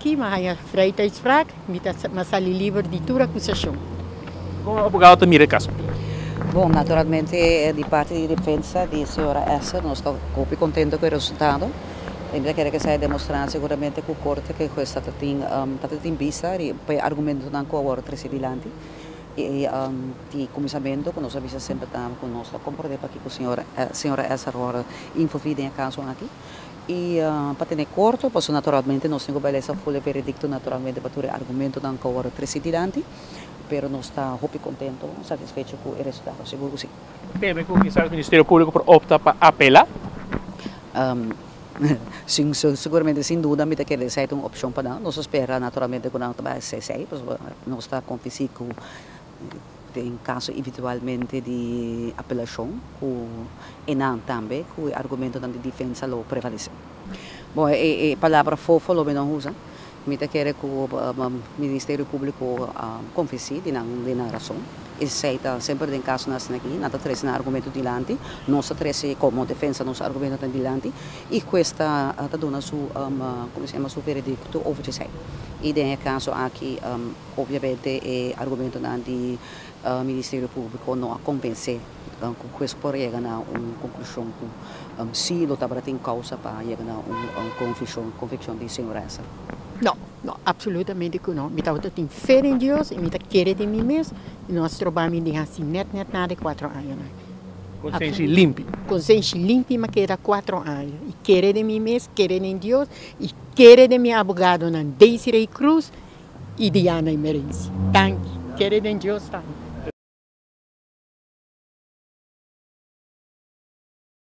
Aki mi a haña vrijheidspraak, mi ta mi a sali liber di tur akusashon. Kon abogado ta mira e kaso? Bon, naturalmente di parti di defensa di señora Esser nos ta hopi contento cu e resultado. Y mi ta kere cu esey a demostra seguramente cu corte cu e huez ta tin ta tin bista riba e argumentonan cu a worde trece dilanti. Y di cuminsamento cu nos a bisa semper ta cu nos ta comprende pakico señora Esser a worde involvi den e caso aki. Y pa tene corto, pasobra naturalmente nos tin cu bay lesa full e veredicto naturalmente pa tur e argumentonan cu a worde treci dilanti, pero nos ta hopi contento, satisfecho cu e resultado, sigur cu si. Teme cu kisas Ministerio Publico por opta pa apela? Sin, seguramente sin duda mi ta kere esey ta un opcion pa nan. Nos ta spera naturalmente cu nan ta bay haci esey, pasobra nos ta convenci cu Den kaso individualmente di apelashon ku enan tambe ku e argumentonan di defensa lo prevalesé. Bon, e palabra fofo lo mi no usa. Mi ta kere ku Ministerio Públiko a konvensí di nan di nan rason. Esei ta semper den kasonan asina aki, nan ta trese nan argumento dilanti, nos ta trese komo defensa nos argumentonan dilanti i hues ta ta duna su komo se yama su veredikto over esei. I den e kaso aki Obviamente e argumentonan di Ministerio Publico no a convence cu hues por yega na un conclusion cu si lo tabata tin causa pa yega na un conviccion di señor Esser. No, no, absolutamente cu no. Mi tabata tin fe den Dios y mi ta kere den mi mes y no a stroba mi di haci net net nada e cuatro añanan. Consenshi limpi. Consenshi limpi mi a keda cuatro aña y kere den mi mes, kere den Dios y kere den mi abogadonan Desiree Cruz y Diana Emerencia. Danki. Kere den Dios tambe.